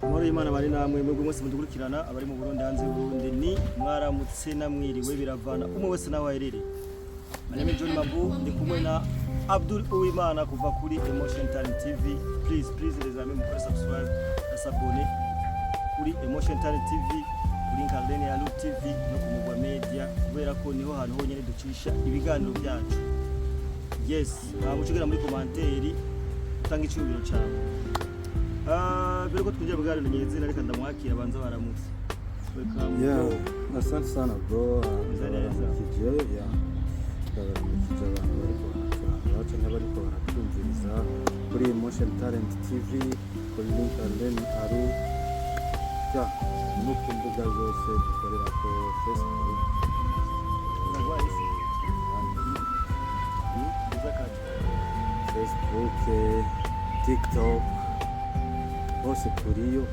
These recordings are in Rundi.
Amahoro y'Imana bari namwe mwebwe mwese mudukurikirana, abari mu Burundi, hanze y'u Burundi, ni mwaramutse namwiriwe, biravana umwe wese naho aherereye. My name is John Mabu, ndi kumwe na Abdul Uwimana kuva kuri Emotion Talent TV. Please, please, les amis, mukore subscribe na s'abonner kuri Emotion Talent TV, kuri Nkalene ya Lu TV no ku Mugwa Media, kubera ko niho hantu honyine ducisha ibiganiro byacu. Yes, mucugera muri commentaire utanga icyubiro cyawe. Ah, mbere ko twinjira mu biganiro nyezina, reka ndamwakira abanza baramutse. Welcome. Yeah, asante sana, bro. Meze neza. Ndabaramukije, yeah. Ndabaramukije abantu bariko baraturaba canke bariko baratwumviriza kuri Emotion Talent TV, kuri Link and Aru, yeah, no ku mbuga zose dukorerako, Facebook. Uragwaye se? Uzakaje. Facebook, TikTok, hose turiyo,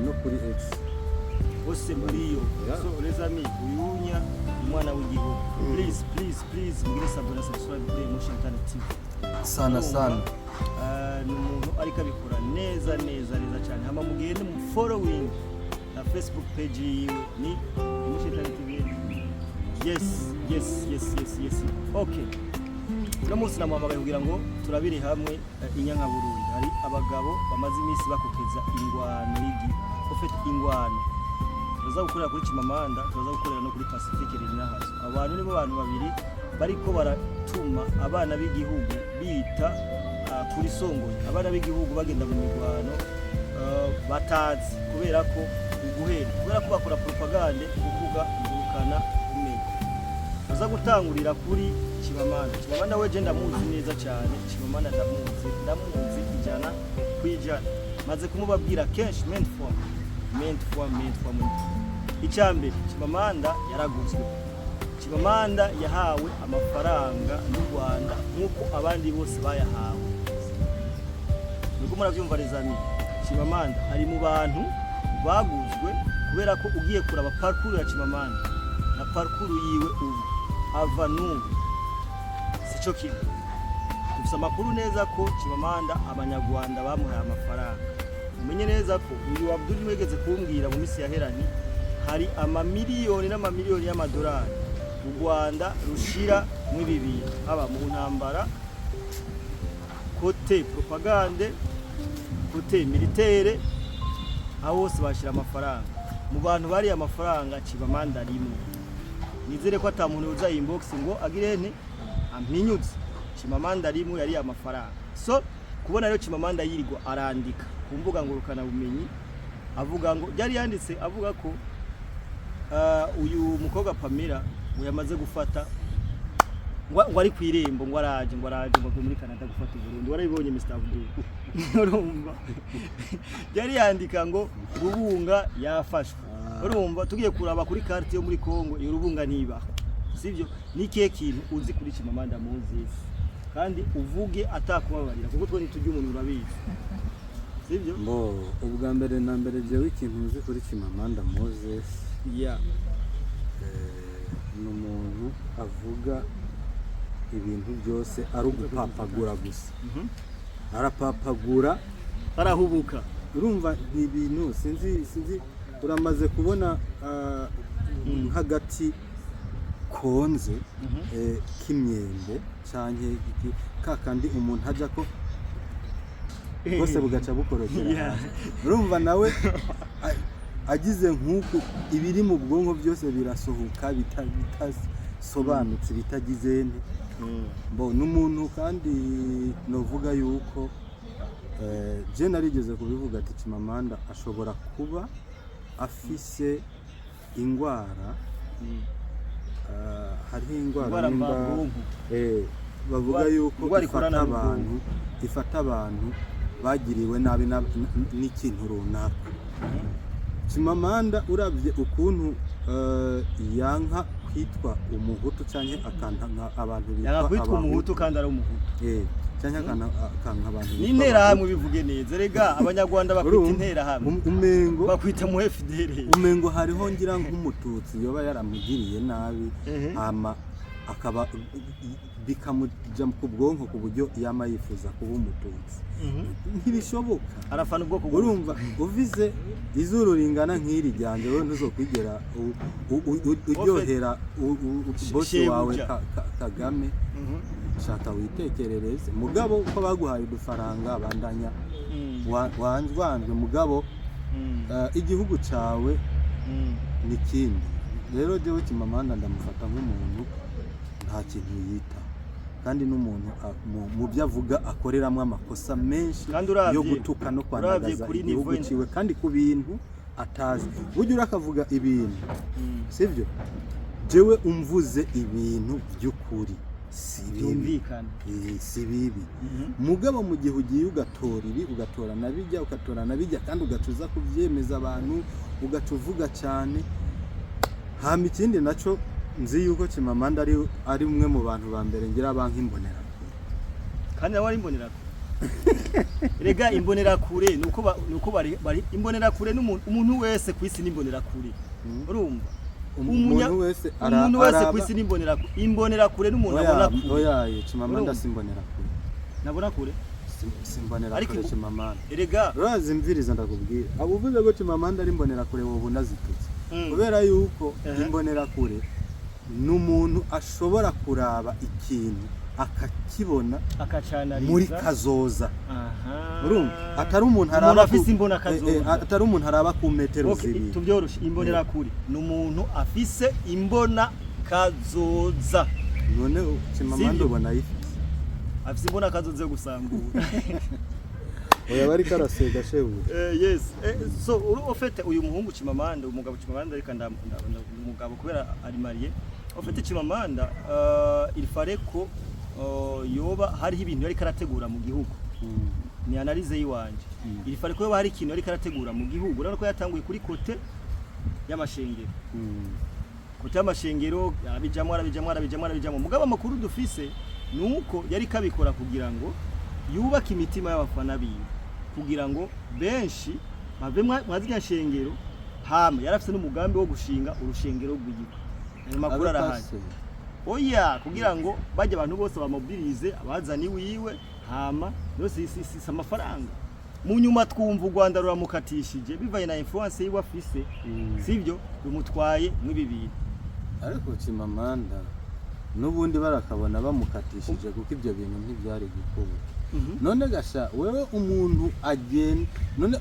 no kuri X. Bose muriyo. Yeah. So les amis, uyunya umwana w'igihugu. Please, please, please, mugire s'abonner, subscribe kuri Emotion Talent TV. Sana sana. Ni umuntu ariko abikora neza neza neza cyane. Hama mugende mu following na Facebook page yiwe, ni Emotion Talent TV. Yes. Okay. Uno munsi namuhamagaye kugira ngo turabire hamwe inyankaburundi. Hari abagabo bamaze iminsi bakokeza ingwano y'igi ufite ingwano. Turaza gukorera kuri Chimamanda, turaza gukorera no kuri Pacifique Rinahazo. Abantu nibo bantu babiri bariko baratuma abana b'igihugu bita kuri songoye, abana b'igihugu bagenda mu mirwano batazi kubera ko uguhera, kubera ko bakora propagande ku mbuga ngurukana bumenyi. Tuza gutangurira kuri Chimamanda. Chimamanda we je ndamuzi neza cyane. Chimamanda ndamuzi, ndamuzi 100%. Maze kumubabwira kenshi, maintes fois, maintes fois, maintes fois, maintes fois. Icya mbere, Chimamanda yaraguzwe. Chimamanda yahawe amafaranga n'u Rwanda nk'uko abandi bose bayahawe. Niko muravyumva, les amis. Chimamanda ari mu bantu baguzwe, kubera ko ugiye kuraba parcours ya Chimamanda na parcours yiwe ubu ava n'ubu sico kimwe. Dufise amakuru neza ko Chimamanda abanyarwanda bamuhaye amafaranga. Umenye neza ko uyu Abdul wegeze kumbwira mu minsi yaherani hari amamiliyoni n'amamiliyoni y'amadolari u Rwanda rushira mw'ibi bintu, haba mu ntambara, côté propagande, côté militaire, aho hose bashira amafaranga. Mu bantu bariye amafaranga, Chimamanda rimwe. Nizere ko ata muntu uza inbox ngo agire nte ampinyuze. Chimamanda rimwe yariye amafaranga. So kubona rero Chimamanda yirirwa arandika ku mbuga ngurukana bumenyi, avuga ngo byari yanditse avuga ko uyu mukobwa Pamela ngo yamaze gufata, ngo ari ku irembo, ngo araje, ngo araje, ngo avuye muri Canada gufata Burundi. Warabibonye, Mr Abdul? Urumva yari yandika ngo Rubunga yafashwe. Urumva tugiye kuraba kuri carte yo muri Congo, iyo Rubunga ntibaho, sivyo? Ni ikihe kintu uzi kuri Chimamanda Moses? Kandi uvuge atakubabarira, kuko twe ntitujya umuntu, urabizi, sivyo? Mbo ubwa mbere na mbere, jewe ikintu nzi kuri Chimamanda Moses, ni umuntu avuga ibintu byose ari ugupapagura gusa. Arapapagura. Arahubuka. Urumva ni ibintu sinzi, uramaze kubona nk'agati konze k'imyembe canke ka kandi umuntu aja ko bwose bugaca bukorokera hasi. Urumva nawe agize nk'uku, ibiri mu bwonko byose birasohoka bitasobanutse, bitagize nte. Bo n'umuntu kandi novuga yuko je narigeze kubivuga ati Chimamanda ashobora kuba afise ingwara, hariho ingwara Ingwara nimba mvabwonko. Bavuga yuko Ingwara ifata ikorana n'ubwonko. abantu, ifata abantu bagiriwe nabi n'ikintu runaka. Chimamanda uravye ukuntu yanka kwitwa umuhutu canke akanka abantu bitwa Yanga kwitwa abahutu. umuhutu kandi ari umuhutu. Canke akanka abantu bitwa N'interahamwe, bivuge neza. Rega abanyarwanda bakwita Urumva? interahamwe. Umengo Bakwita mu FDL. umengo hariho ngira nk'umututsi yoba yaramugiriye nabi, hama Akaba bikamuja ku bwonko ku buryo yama yifuza kuba Umututsi. Ntibishoboka. Arafana ubwoko bwose. Urumva uvize izuru ringana nk'iri ryanjye, wowe ntuzokwigera uryohera bosi Shebuja. wawe Kagame. Shaka witekerereze, mugabo uko baguhaye udufaranga, bandanya wanjwanjwe, mugabo igihugu cawe ni kindi. Rero jewe Chimamanda ndamufata nk'umuntu nta kintu yita, kandi n'umuntu mu byo avuga akoreramo amakosa menshi Kandi uravye- yo gutuka no uravye kwandagaza kuri igihugu niveau ciwe, kandi ku bintu atazi. Burya urakavuga ibintu, sibyo? Jewe umvuze ibintu by'ukuri, si bibi. Byumvikana. Si bibi, mugabo mu gihe ugiye ugatora ibi, ugatora na bijya, ugatora na bijya, kandi ugaca uza kubyemeza abantu, ugaca uvuga cyane. Hama ikindi naco, nzi yuko Chimamanda ari umwe mu bantu ba mbere ngira banki imbonerakure. Kandi nawe ari imbonerakure. Rega imbonerakure nuko nuko bari imbonerakure, n'umuntu, umuntu wese ku isi n'imbonerakure. Urumva? Umuntu wese Umuntu wese araba ku isi n'imbonerakure. Imbonerakure n'umuntu Oya, abona kure. oya, Chimamanda Urumva? si imbonerakure. Nabona kure. Si imbonerakure. Ariko Chimamanda, erega urazi, mviriza ndakubwira, abo uvuze ko Chimamanda ari imbonerakure, wowe unazitutse, kubera yuko imbonerakure ni umuntu ashobora kuraba ikintu akakibona akacanariza muri kazoza. Aha. Urumva, atari umuntu Umuntu araba afise imbona kazoza. Atari umuntu araba ku metero Okay, 2. Tubyoroshe, imbonerakure ni umuntu afise imbona kazoza. None Chimamanda Sivyo? ubona ayifise? Afise imbona kazoza yo gusambura. Oya, bariko arasega shebuja. Yes. So au fait uyu muhungu Chimamanda, umugabo Chimamanda, reka umugabo kubera ari marié. Au fait Chimamanda, il fallait ko yoba hariho ibintu yariko arategura mu gihugu. Ni analyse yiwanje. Il fallait ko yoba hari ikintu yariko arategura mu gihugu. Urabona ko yatanguye kuri côté y'amashengero. Côté y'amashengero arabijamwo, arabijamwo, arabijamwo, arabijamwo. Mugabo amakuru dufise nuko yari kabikora kugira ngo yubake imitima y'abafana biwe, kugira ngo benshi bave mwa zirya nshengero. Hama yarafise n'umugambi wo gushinga urushengero rwiwe. Ayo makuru Abe arahari. pasteur. Oya, kugira ngo bajya abantu bose bamobilize, abazana iwiwe. Hama no si amafaranga. Mu nyuma twumva u Rwanda ruramukatishije bivanye na influence yiwe afise. Sivyo? Rumutwaye mw'ibi bintu. Ariko Chimamanda n'ubundi barakabona bamukatishije, kuko ibyo bintu ntibyari gukunda. None gasha wewe, umuntu agenda, none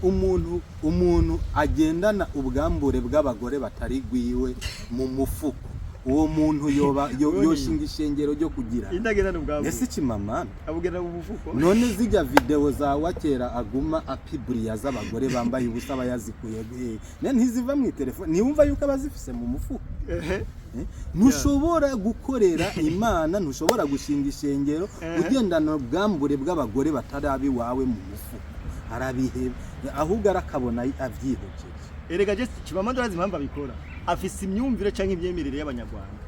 umuntu agendana ubwambure bw'abagore batari gwiwe mu mufuko, uwo muntu yoba yoshinga ishengero ryo kugira Indagenda n'ubwambure. Ese Chimamanda Abugenda mu mufuko. None zijya video za wakera aguma apiburiya z'abagore bambaye ubusa, aba yazikuye hehe? Ne ntiziva mu telefone? Ntiwumva yuko aba azifise mu mufuko? Ehe. Eh? Ntushobora gukorera Imana, ntushobora gushinga ishengero ugendana ubwambure bw'abagore batari abiwawe mu mufuko. Arabiheba, ahubwo arakabona avyihojeje. Erega je Chimamanda, urazi impamvu abikora? Afise imyumvire canke imyemerere y'Abanyarwanda.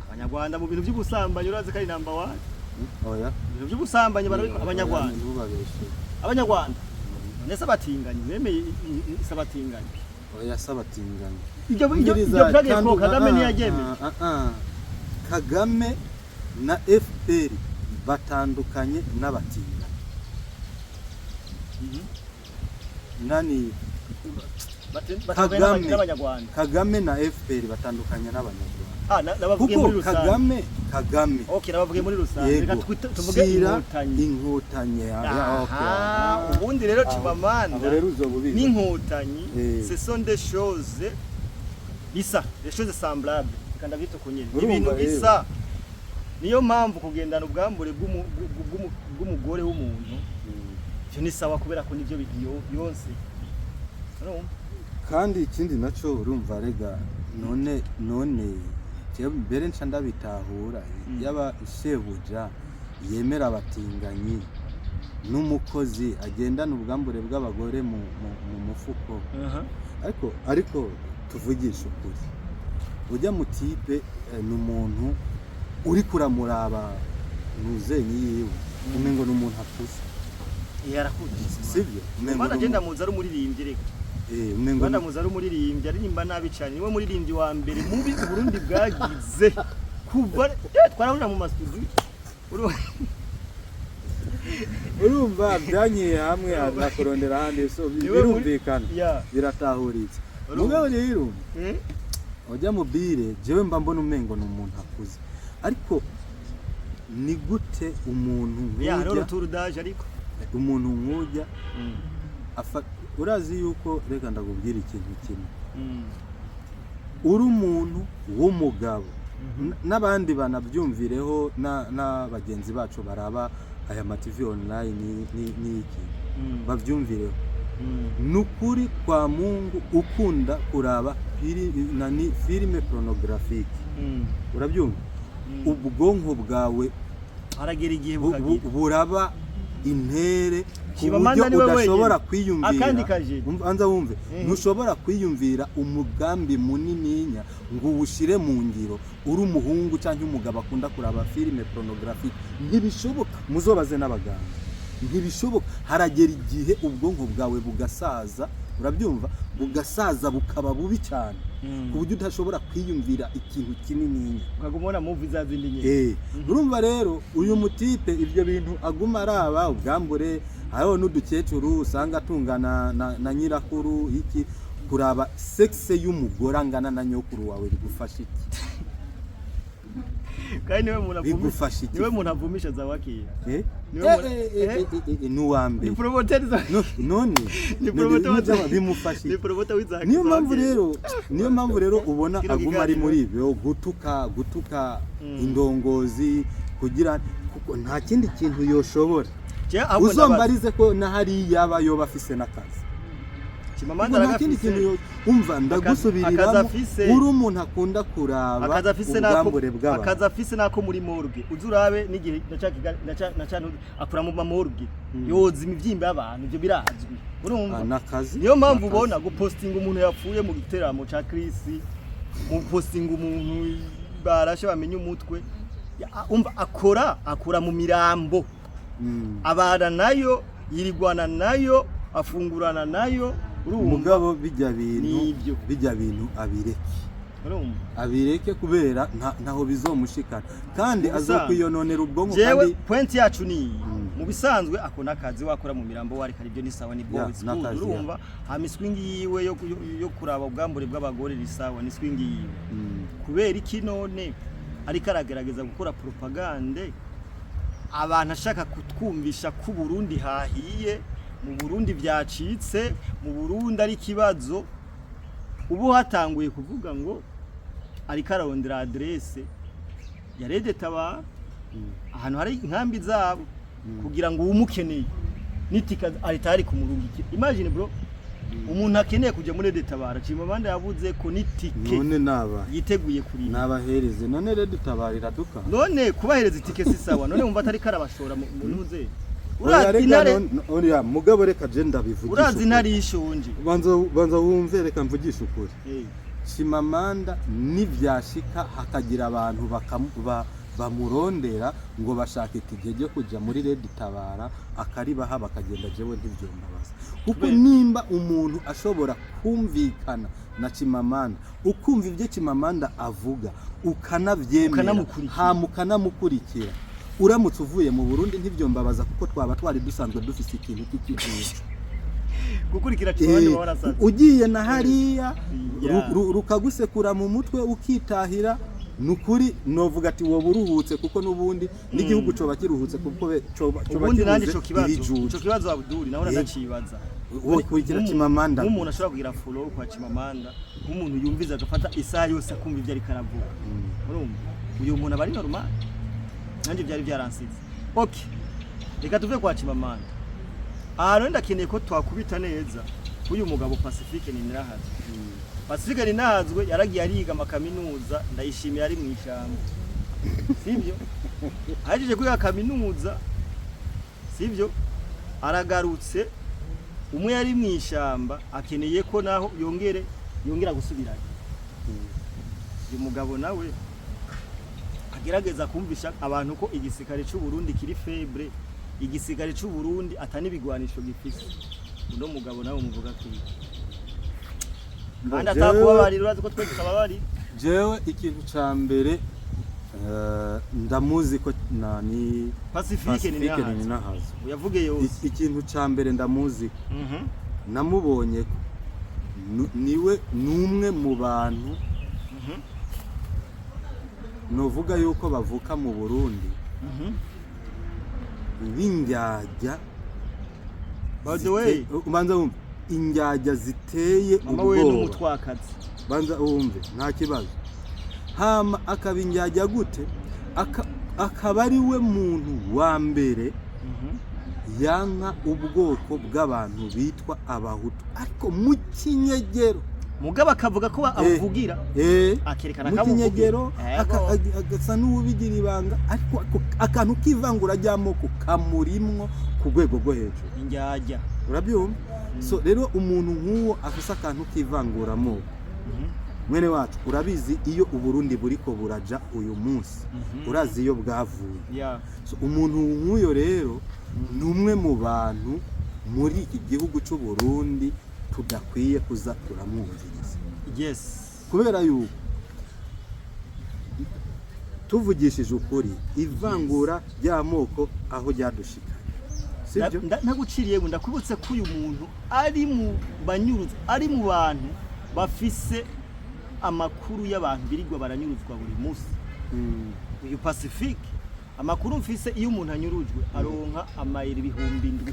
Abanyarwanda mu bintu by'ubusambanyi urazi ko ari number one. Oya. Ibintu by'ubusambanyi barabikora Abanyarwanda. Ntubabeshe. Abanyarwanda none se abatinganyi bemeye se abatinganyi? Oya, se abatinganyi. Ibyo byagiye ko Kagame ntiyaryemeye. Kagame na FPR batandukanye n'abatinganyi. Nani? Batandukanye Kagame. n'Abanyarwanda. Kagame na FPR batandukanye n'Abanyarwanda. Ah, nabavugiye Kuko muri rusange. Kagame Okay, nabavugiye muri rusange. Reka Yego. tuvuge Shira Inkotanyi. Inkotanyi ya, okay. Aha, ubundi rero Chimamanda Aho rero uzoba ubizi. n'Inkotanyi, ce sont des choses bisa, des choses semblables, reka ndabyita uko nyene. Urumva Ibintu rero. bisa. Niyo mpamvu kugendana ubwambure bw'umugore w'umuntu, ivyo ni sawa, kubera ko nivyo yonse. Urumva? Kandi ikindi naco, urumva rega, none jewe mbere nca ndabitahura. Yaba shebuja yemera abatinganyi n'umukozi agendana ubwambure bw'abagore mu mufuko, ariko tuvugishe ukuri, ujya mu type ni umuntu uri kuramuraba nuzenyi yiwe, umengo ni umuntu akuze. Yarakuze. Sibyo? Umengo Mana ni agenda umuntu muzi ari umuririmbyi reka. Umengo Banamuzi ari umuririmbyi aririmba nabi cyane, niwe muririmbyi wa mbere mubi Uburundi bwagize kuva twarahurira mu mastudio. Urumva byanyiye hamwe aza kurondera ahandi, so Niwe muri- birumvikana, biratahuritse. Urumva. Mugabo rero ujya mobile, jewe mba mbona umengo ni umuntu akuze, ariko ni gute umuntu Ya, hariho nk'ujya retour d'âge ariko. Umuntu nk'ujya urazi yuko, reka ndakubwira ikintu kimwe, uri umuntu w'umugabo, n'abandi banabyumvireho, na bagenzi bacu baraba aya ma TV online n'iki, babyumvireho. Ni ukuri kwa Mungu, ukunda kuraba nani, filime pornographique, urabyumva, ubwonko bwawe Haragera igihe bukagira buraba intere ku Chimamanda buryo niwe udashobora wenyine. kwiyumvira. Akandi kaje. Anza wumve. Ntushobora kwiyumvira umugambi munininya ngo uwushyire mu ngiro uri umuhungu cyangwa umugabo akunda kuraba filime pornographique. Ntibishoboka, muzobaze n'abaganga, ntibishoboka. Haragera igihe ubwonko bwawe bugasaza, urabyumva, bugasaza bukaba bubi cyane ku buryo udashobora kwiyumvira ikintu kinininya. Ukaguma ubona movie za zindi nyine. Urumva rero uyu mutipe ibyo bintu aguma araba ubwambure, hariho n'udukecuru usanga atungana na nyirakuru iki, kuraba sexe y'umugore angana na nyokuru wawe bigufasha iki? Kandi niwe muntu avumisha. Bigufasha iki? Niwe muntu avumisha za wakira. Niwe Ni uwa mbere. Ni promoter za None Ni promoter bimufasha ni iki? promoter w'iza Niyo mpamvu rero, niyo mpamvu rero ubona Kino aguma ari kiganiro. muri ibyo gutuka, gutuka indongozi, kugira kuko nta kindi kintu yoshobora. Uzombarize ko na hariya aba yoba afise n'akazi. Chimamanda Kuko nta kindi aragafise. kintu umva, Akazi ndagusubiriramo, afise. uri umuntu akunda kuraba Akazi afise nako ubwambure bw'abantu. Akazi afise nako muri morgue, uzi urabe n'igihe naca akura mu mamorgue, yoza imivyimba y'abantu, ivyo birazwi, urumva. Ah, n'akazi. Niyo mpamvu N'akazi. ubona gupostinga umuntu yapfuye mu giteramo ca Chris, mu postinga umuntu barashe bamenye umutwe. Umva, akora mu mirambo, abana nayo, yirigwana nayo, afungurana nayo, urumva. Mugabo bijya bintu Nibyo. bijya bintu abireke, Urumva. abireke kubera ntaho bizomushikana kandi Mu bisanzwe. azokwiyononera ubwonko. Jewe Kandi point yacu ni iyi: mu bisanzwe ako nakazi wakora mu mirambo wari kari, ibyo ni sawa, ni Ya, boys. n'akazi, ya. Urumva, hama swing yiwe yo kuraba ubwambure bw'abagore ni sawa, ni swing yiwe. Kubera iki none ariko aragerageza gukora propagande abantu, ashaka kutwumvisha ko Burundi hahiye, mu Burundi byacitse, mu Burundi ari ikibazo? Ubu hatanguye kuvuga ngo ariko ararondera adresse ya RED Tabara, ahantu hari inkambi zabo, kugira ngo uwumukeneye nitika aritari kumurungikira. Imagine bro, umuntu akeneye kuja muri RED Tabara, Chimamanda yavuze ko nitike None naba yiteguye kurira. Nabahereze none rero dutabarira duka. None kubahereza itike si sawa? None wumva atari karabashora mu ntuze? Oya, Urazi reka intare oya, mugabo reka je ndabivugisha Urazi ukuri. intare ishonje. Banza wumve, reka mvugishe ukuri. Chimamanda nivyashika hakagira abantu bamurondera ngo bashaka itike ryo kuja muri RED Tabara, akaribaha bakagenda, jewe ntivyombabaza, kuko nimba umuntu ashobora kumvikana na Chimamanda, ukumva ibyo Chimamanda avuga, ukanavyemera, Ukanamukurikira. hama ukanamukurikira, uramutse uvuye mu Burundi ntivyombabaza, kuko twaba twari dusanzwe dufise ikintu cy'ikijuju. Gukurikira Chimamanda warasaze. Ugiye na hariya rukagusekura mu mutwe ukitahira, nukuri novuga ati woba uruhutse, kuko n'ubundi n'igihugu coba kiruhutse, kuko coba Ubundi nanjye kibuze ico kibazo, ibijuju. ico kibazo Abdul nawe ndacibaza. Wokurikira Chimamanda. Nk'umuntu ashobora kugira follow kwa Chimamanda, nk'umuntu yumviza agafata isaha yose akumva ibyo ariko aravuga, urumva uyu muntu aba ari normal? Nanjye byari byaransize. Okay, reka tuve kwa Chimamanda. Aha rero ndakeneye ko twakubita neza uyu mugabo Pacifique Nininahazwe. Pacifique Nininahazwe yaragiye ariga amakaminuza, ndayishimiye, ari mu ishyamba, sibyo? Ahejeje kwiga kaminuza, sibyo, aragarutse. Umwe yari mu ishyamba akeneye ko naho yongera gusubirayo. Uyu mugabo nawe agerageza kumvisha abantu ko igisirikare cy'u Burundi kiri faible, igisirikare cy'u Burundi atani ibigwanisho gifise. Uno mugabo nawe umuvuga ko iki? Kandi atakubabarira, urazi ko twe tutababarira. Jewe ikintu ca mbere, ndamuzi ko nani. Pacifique ni Pacifique nahazo. Ni nahazo. Uyavuge yose. Ikintu ca mbere ndamuzi ko namubonye ko niwe numwe mu bantu novuga yuko bavuka mu Burundi b'indyarya. By the way, Ubanza wumve, indyarya ziteye mama we ubwoba. N'umutwakazi. Banza wumve, nta kibazo. Hama akaba indyarya gute? Akaba ari we muntu wa mbere yanka ubwoko bw'abantu bitwa Abahutu, ariko mu kinyegero. Mugabo akavuga ko abuvugira, akerekana mu ko abuvugira. kinyegero. Ego. Agasa n'uwubigira ibanga, ariko akantu k'ivangura ry'amoko kamurimwo ku rwego rwo hejuru. Indyarya. Urabyumva? So rero umuntu nk'uwo afise akantu k'ivanguramoko, mwene wacu, urabizi iyo Uburundi buriko buraja uyu munsi, urazi iyo bwavuye. So, umuntu nk'uyo rero ni umwe mu bantu muri iki gihugu cy'u Burundi tudakwiye kuza turamwumviriza, kubera yuko tuvugishije ukuri, ivangura ry'amoko aho ryadushikanye, sibyo? Ntaguciriye ngo ndakwibutse ko uyu muntu ari mu banyuruzwa, ari mu bantu bafise amakuru y'abantu birirwa baranyuruzwa buri munsi. Uyu Pacifique, amakuru mfise, iyo umuntu anyurujwe aronka amayeri 7000.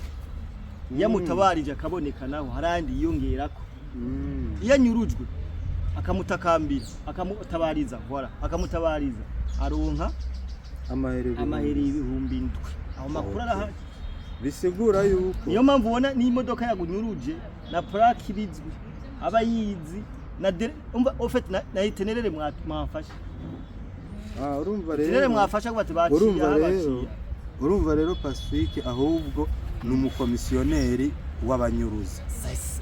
Iyo amutabarije akaboneka, naho hari ayandi yiyongerako. Iyo anyurujwe akamutakambira, akamutabariza, voilà, akamutabariza, aronka amaheri. Amaheri 7000. Aho makuru arahari. Bisigura yuko Niyo mpamvu ubona n'imodoka yagunyuruje na plaque ibizwi, aba yizi na umva, au fait na itinéraire mwafashe. Ah, urumva Itinéraire rero mwafashe ko bati baciye urumva aha, rero baciye. Urumva rero, Pacifique ahubwo ni umukomisiyoneri w'abanyuruzi.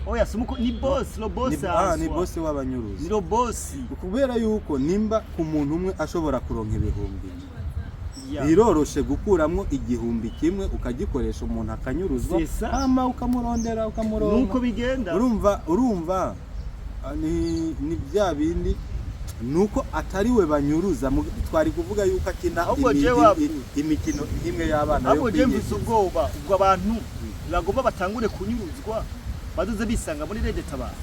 Oya, sumuko ni boss, lo boss. Ni, ah, ni Aswa. boss w'abanyuruzi. Ni lo boss. Kubera yuko nimba ku muntu umwe ashobora kuronka 7000, biroroshe gukuramwo 1000 ukagikoresha umuntu akanyuruzwa, C'est ça. hama ukamurondera, ukamuronka. Nuko bigenda. Urumva, ah, ni bya bindi nuko atari we banyuruza, twari kuvuga yuko akina Ahubwo jewe imikino imwe y'abana yo Ahubwo je mvise kwinyegeza. ubwoba ubwo abantu bagomba batangure kunyuruzwa, bazoze bisanga muri RED Tabara.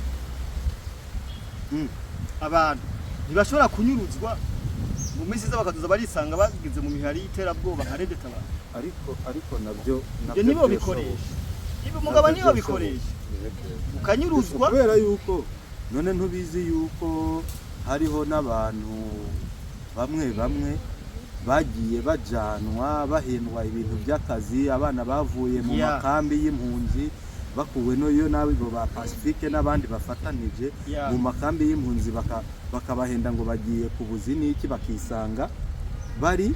Abantu ntibashobora kunyuruzwa mu minsi iza bakazoza barisanga bageze mu mihari y'iterabwoba nka RED Tabara. Ariko nabyo Ibyo nibo bikoresha ibi, mugabo nibo bikoresha ukanyuruzwa. Kubera yuko none ntubizi yuko hariho n'abantu bamwe bamwe bagiye bajanwa bahendwa ibintu by'akazi, abana bavuye mu makambi y'impunzi bakuwe no n'abo ba Pacifique n'abandi bafatanije mu makambi y'impunzi, bakabahenda ngo bagiye kubuzi n'iki, bakisanga bari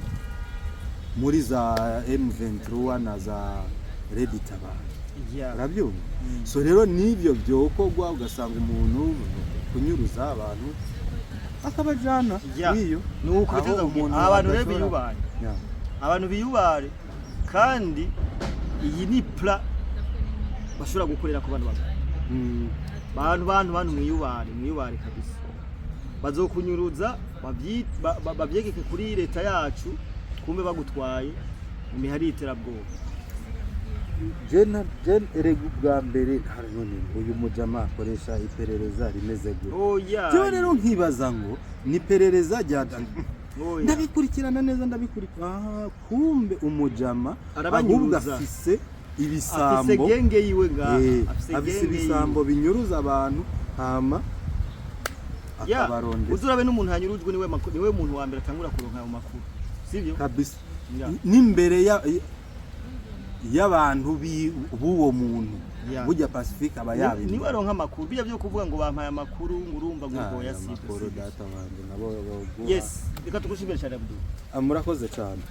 muri za M23 na za RED Tabara. Urabyumva? So rero n'ibyo byokorwa, ugasanga umuntu kunyuruza abantu akabajana n'iyo Nuko aho biteza umuntu abantu rero adashobora- biyubare. Abantu biyubare, kandi iyi ni plan bashobora gukorera ku bantu bamwe. Bantu mwiyubare, mwiyubare kabisa. Bazokunyuruza bavyegeke kuri leta yacu, kumbe bagutwaye mu mihari y'iterabwoba. Jen erega ubwa mbere hari none uyu mujama akoresha iperereza rimeze gute? Oya. Jewe rero nkibaza ngo ni iperereza rya Oya. Ndabikurikirana neza, ndabikurikirana, ah, kumbe umujama ahubwo Arabanyuruza. afise Afise ibisambo. gang yiwe ngaha. Afise Afise gang ibisambo yiwe. binyuruza abantu, hama Ya, akabarondera. Uzurabe n'umuntu yanyurujwe, niwe niwe muntu wa mbere atangura kuronka ayo makuru, sivyo? Kabisa. Ya. N'imbere y'abantu b'uwo muntu, burya Pacifique aba yabimenye. Niwe aronka amakuru. Bijya byo kuvuga ngo bampaye amakuru, ngo urumva ngo Ah, oya, sivyo. amakuru Sivyo. data wanje nabo boguha. Yes, reka tugushimire cyane, Abdul. Ah, murakoze cyane.